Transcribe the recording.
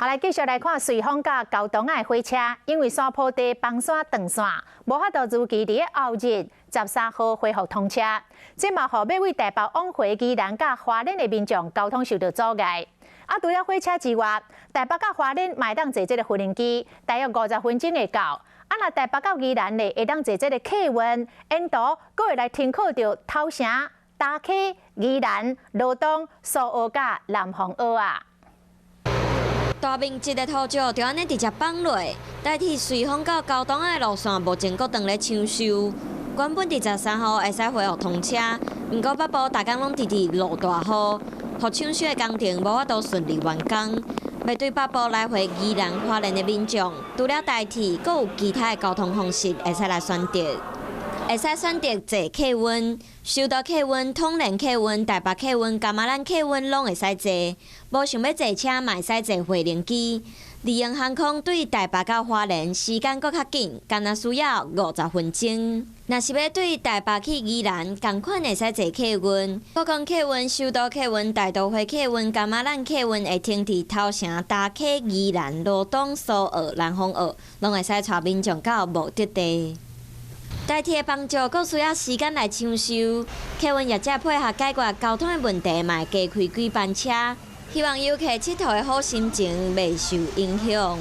好，來繼續來看瑞芳佮高洞仔的火車，因為山坡地崩山斷線，無法度如期佇後日13號恢復通車。這嘛予欲對台北往回宜蘭佮花蓮的民眾交通受到阻礙。啊，除了火車之外，台北佮花蓮嘛會當坐這個無人機，大約50分鐘會到。啊，若台北到宜蘭呢，會當坐這個客運，沿途閣會來停靠著頭城、大溪、宜蘭、羅東、蘇澳佮南方澳仔。大面積的土石就按呢直接放落，台鐵瑞芳到高洞仔的路線目前閣當咧搶修。原本佇13號會使恢復通車，毋過北部逐工攏直直落大雨，予搶修的工程無法度順利完工。欲對北部來回宜蘭花蓮的民眾，除了台鐵，閣有其他的交通方式會使來選擇。會使選擇坐客運、首都客運、統聯客運、台北客運、噶瑪蘭客運攏會使坐。無想欲坐車，嘛會使坐飛行機。麗榮航空對台北到花蓮時間閣較緊，干焦需要50分鐘。若是欲對台北去宜蘭，仝款會使坐客運。閣講客運、首都客運、大都會客運、噶瑪蘭客運會停佇頭城、大溪、宜蘭、羅東、蘇澳、南方澳，攏會使帶民眾到目的地。台鐵幫助閣需要時間來搶修，客運業者配合解決交通的問題，嘛會加開幾班車，希望遊客𨑨迌的好心情袂受影響。